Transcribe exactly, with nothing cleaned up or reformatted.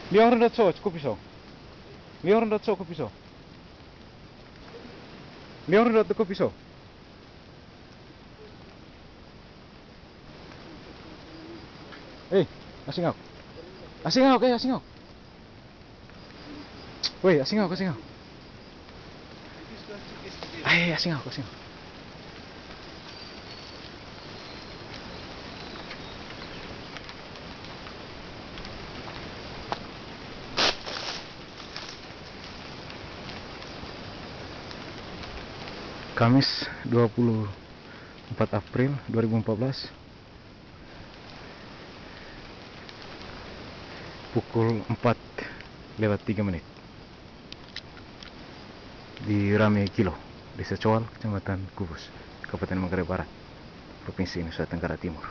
Liong rendot so, cukup iso. Liong rendot so, cukup iso. Liong rendot cukup iso. Eh, asing aku. Asing aku, eh, asing aku. Woi, asing aku, asing aku. Ai, asing aku, asing aku. Kamis, dua puluh empat April dua ribu empat belas, pukul empat lewat tiga menit, di Rame Kilo, Desa Coal, Kecamatan Kubus, Kabupaten Manggarai Barat, Provinsi Nusa Tenggara Timur.